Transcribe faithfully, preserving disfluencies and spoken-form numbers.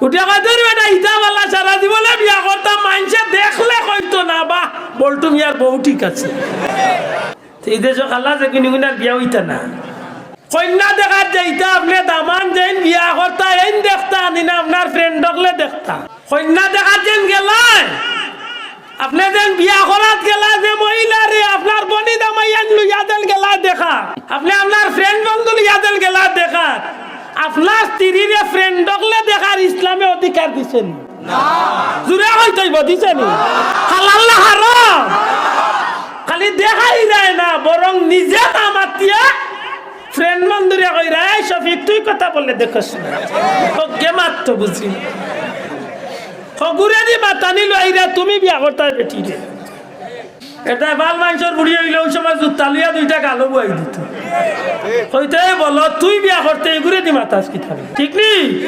উঠে কয়, "দূর বেটা, ইতা বালা, সারা জীবনে বিয়া করতাম, মাইনষে দেখলে কইতো না, বাহ, বল্টু মিয়ার বউ ঠিক আছে।" তে ই দেশো খালা যে কুনি কুনার বিয়া অইতা না। কইন্যা দেখাত যাইতা, আপনে দামান যেইন বিয়া করতা, এইন দেখতা, নি না আপনার friend অকলে দেখতা। কইন্যা দেখাত যেইন গেলায়, আপনে যেইন বিয়া করাত গেলা যে মহিলারে, আপনার বনি দামাইয়ান লইয়া যেইন গেলা দেখা, আপনে আপনার friend বন্ধু লইয়া যেইন গেলা দেখা, আপনার স্ত্রীরে friend অকলে দেখার ইসলামে অধিকার দিছে নি? জুরে কইতো অইবো, দিছে নি? হালাল না হারাম? খালি দেখাইরায় না, বরং নিজে না মাতিয়া friend বন্ধুরে কইরা, "এই শফিক, তুই কথা বললে দেখোস না।" ওকে মাততো বুঝি। হগুরেদি মাতানি লইরা তুমি বিয়া করতায় বেটিরে। এটা বাল মাইনষর বুড়ি অইলে ওই সময় জুতা লইয়া দুইটা গালো বুয়াই দিত। কইতো, "এই বলো, তুই বিয়া করতে এগুরেদি মাতাস কিতা?" ঠিক নি?